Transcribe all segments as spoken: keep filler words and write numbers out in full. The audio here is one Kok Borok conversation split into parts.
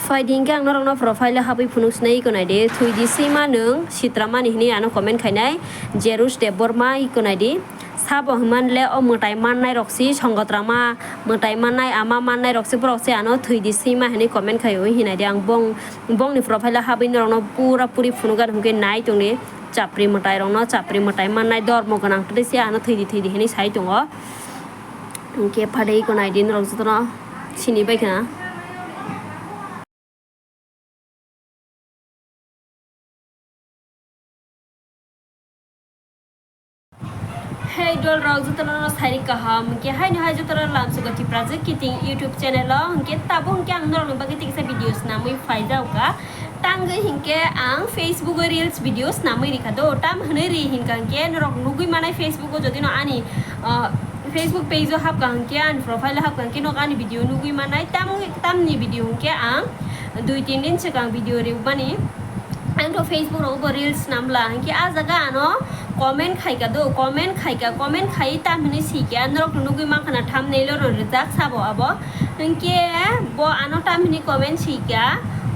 Phaidi hinkhe ang norokno profile o habwi phunuk sinai iko naidi, thwidi swima nwng sitra mani hwnwi ano comment khainai Jerush Debbarma iko naidi. Sabo hwnmanle o mwtai mannai rok si, songotrama mwtai mannai, ama mannai rok si, borok se ano thwidi swima hwnwi comment khai oi hinai di. Ang bong, bongni profile o habwi norokno pura puri phunukgani hwnkhe nai tongdi, chapri mwtai rokno, chapri mwtai mannai, dormo gwnang tei se ano thwidi thwidi hwnwi sai tongo. Hwnkhe phaidi iko naidi norok jotono sini bai khna. Hey dol rok, jotono no sari kaham. Hwnkhe haino hai jotono lamsugo Tiprajwk Kiting YouTube channel o. Hwnkhe tabuk hwnkhe ang norokni bagwi tiksa video swnamwi phaijago. Tangwi hwnkhe ang Facebook o reels video swnamwi rikha do. Tam hwnwi ri hinkha hwnkhe norok nugwi manai Facebook o, jodi no ani, ah, Facebook page o hapkha hwnkhe, ani profile o hapkha hwnkhe, nok ani video nugwi manai. Tam, tamni video hwnkhe ang dui tin din swkang video rwmani. Ang to Facebook rogo bo reels namla, hwnkhe ah jaga ano comment khaika do, comment khaika, comment khai tam hwnwi sika, norok to nugwi mankha na thumbnail o no rijak sabo abo. Hwnkhe bo ano tam hwnwi comment sika,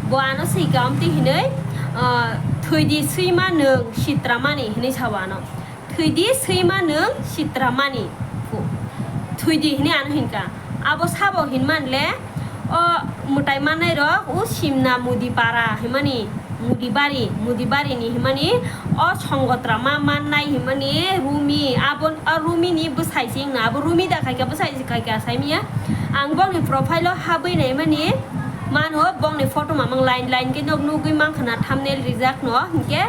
bo ano sika amtwi hwnwi, ah, thwidi swima nwng sitra mani hwnwi sabo ano. Thwidi swima nwng sitra mani. Thwidi hwnwi ano hinkha. Abo sabo hinmanle o mwtai mannai rok o Simna Mudi para himani, Mudi bari, Mudi bari ni himani o Songotra ma mannai himani Rumi, abo o Rumi ni bwsai se wngna, abo Rumi da khaika bwsai se khaika saimanya. Ang bongni profile o habwi naimani mano, bongni photo mamang line line khe nog nugwi mankha na thumbnail rijak no hinkhe.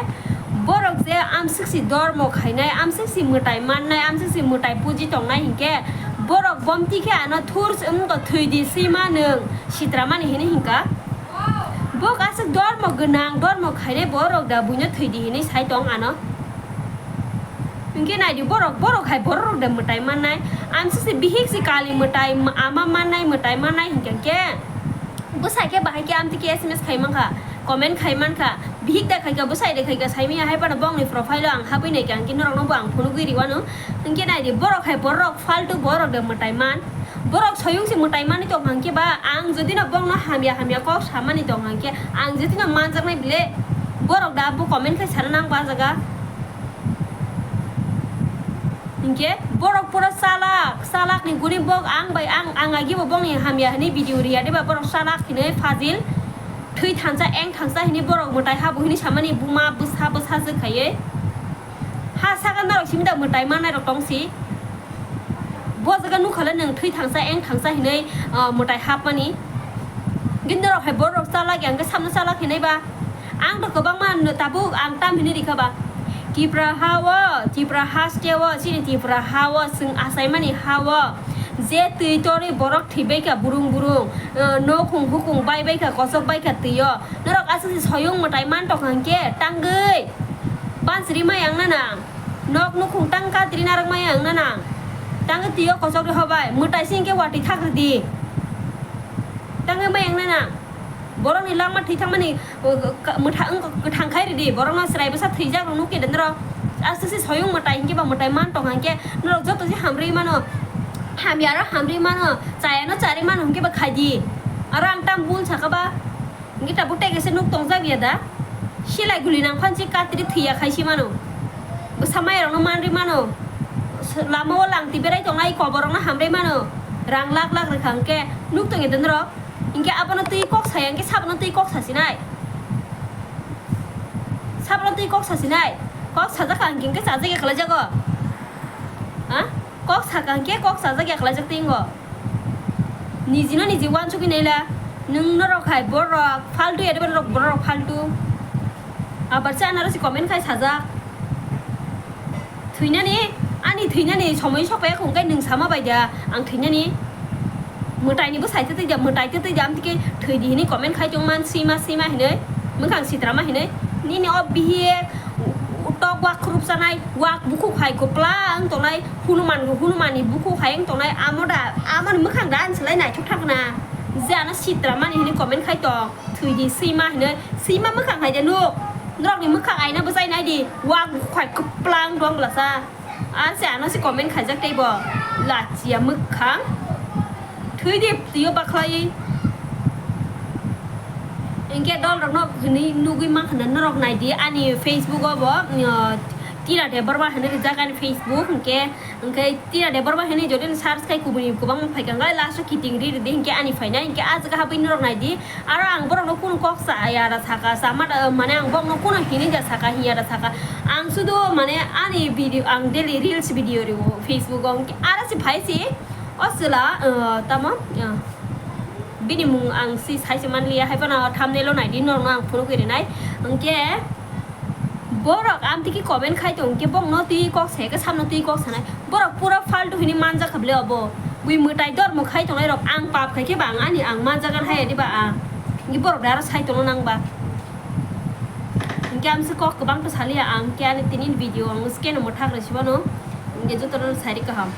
Borok je amswk si dormo khainai, amswk si mwtai mannai, amswk si mwtai puji tongnai hinkhe, borok bomti khe ano thur se wngkha, thwidi swima nwng sitra mani hwnwi hinkha. Bo aswk dormo gwnang, dormo khainai borok da buino thwidi hwnwi sai tong ano. Hinkhe naidi borok, borok hai borok rok da mwtai mannai, amswk si bihik si kali mwtai, ama mannai, mwtai mannai hinkhe khe. Bwsai khe bahai khe amtwi khe S M S khai mankha, comment khai mankha, bihik da khaika, bwsai da khaika, saimanya hai phano bongni profile o ang habwi naikha, hwnkhe norokno bo ang phunugwi riwano. Hwnkhe naidi, borok hai borok faltu, borok da mwtai man, borok soyung se mwtai manwi tongkha, hwnkhe ba ang jodi no bongno hamya hamya kok samani tongkha, hwnkhe ang jodi no manjaknai bile borok da bo comment khai sana nang ba jaga. Hinkhe borok pura chalak, chalak ni guni bok ang bai ang, ang agi bo bongni hamya hwnwi video riya de ba borok chalak hinwi fajil thwi thansa eng thansa hinwi borok mwtai habo hinwi samani buma bwsa bwsa jwk khaiwi. Ha saka norok simi da mwtai mannai rok tong si. Bo jaga nukha le nwng thwi thansa eng thansa hinwi, ah, mwtai hapmani. Gini norok hai borok chalak yang khe samno chalak hinwi ba. Ang to kwbangma no tabuk ang tam hinwi rikha ba. Tipra ha o, Tipra haste o, chini Tipra ha o, chwng achaimani ha o, je twi torwi borok thwi baikha burung burung, eh, nokhung hukung bai baikha, kochok baikha twi o. Norok aswk se soyung mwtai man tongkha hwnkhe tangwi bansiri ma yang na nang. Nok nukhung tang katri narwk ma yang na nang. Tangwi twi o kochok rwi hobai, mwtai se hwnkhe watwi thak rwdi. Tangwi ma yang na nang. Borokni langma thwi thangmani, uh, ka-, mwtha-, wng-, kwthang khai rwdi, borokno chwrai bwsa thwijak rok nukya de norok. Aswk se soyung mwtai hinkhe ba mwtai man tongkha hinkhe norok joto se hamrwi mano. Hamya aro hamrwi mano, chaya no charwi mano hinkhe ba khaidi. Aro ang tam bul saka ba, hinkhe tabuk tei kaisa nuk tongjak ya da. Silai guli nang phan si katri thwiya khai si mano. Bwsa maya rokno manrwi mano. Lama o langtwi berai tongnai koborokno hamrwi mano. Rang lak lak rwkha hinkhe nuk tongya de norok. Hinkhe abono twi kok saya, hinkhe sabono twi kok sasinai? Sabono twi kok sasinai? Kok sajak kha hinkhe, hinkhe chajak ya khlai jago. Ha? Kok saka hinkhe kok sajak ya khlai jak twi wngo. Nijino niji uansugwi naila. Nwng norok hai borok faltu ya de, borok, borok faltu. Abar se anaro se comment khai sajak. Thwinani, ani thwinani somoi sokpaiya kho, hwnkhe nwng sama bai da ang thwinani? Mwtaini bwsai twi twi da, mwtai twi twi da, amtwi khe thwidi hinwi comment khai tongman, swima swima hinwi, mwkhang sitrama hinwi. Nini o bihik, tok wak khurupsanai, wak bukhuk hai kwpla wng tongnai, hunuman, hunumanni bukhuk hai wng tongnai, amo da, amoni mwkhang da ang se lai naithok thangkha na, je ano sitramani hinwi comment khai tong. Thwidi swima hinwi, swima mwkhang hai de nuk. Norokni mwkhang aina bwchai nai di. Wak bukhai kwplang dong bwlasa. Ang se ano se comment khaijak tei bo. Lachia mwkhang. Thwidi twiyo bakhlai. Hinkhe dol rokno hinwi nugwi mankha na norok naidi ani Facebook o bo, uh, Tina Debbarma hinwi rijak ani Facebook, hinkhe, hinkhe Tina Debbarma hinwi jodi search khai kubuni kwbangma phaikha, hinkhe last o kiting ri ridi hinkhe ani phainai, hinkhe ah jaga habwi norok naidi. Aro ang borokno kunu kok cha ya da saka, sama da, mane ang borokno kunu hinwi da saka, hiya da saka. Ang sudu mane ani video, ang daily reels video rio Facebook o, hinkhe aro se phai se o chwla, uh, tamo, uh, bini mung ang si sai se manliya, hai phano thumbnail o naidi norokno ang phunugwi rinai. Hinkhe borok amtwi khe comment khai tong, hinkhe borokno twi kok sai khe samno twi kok sanai. Borok pura faltu hinwi manjak kha bwle obo. Bui mwtai dormo khai tongnai rok ang pap khai khe ba ang ani ang manjak an hai diba ang. Hinkhe borok aro sai tongno nang ba. Hinkhe amse kok kwbang to saliya ang, hinkhe ani tini video ang skeno mo thak rw sibano. Hinkhe jotono sai ri kaham.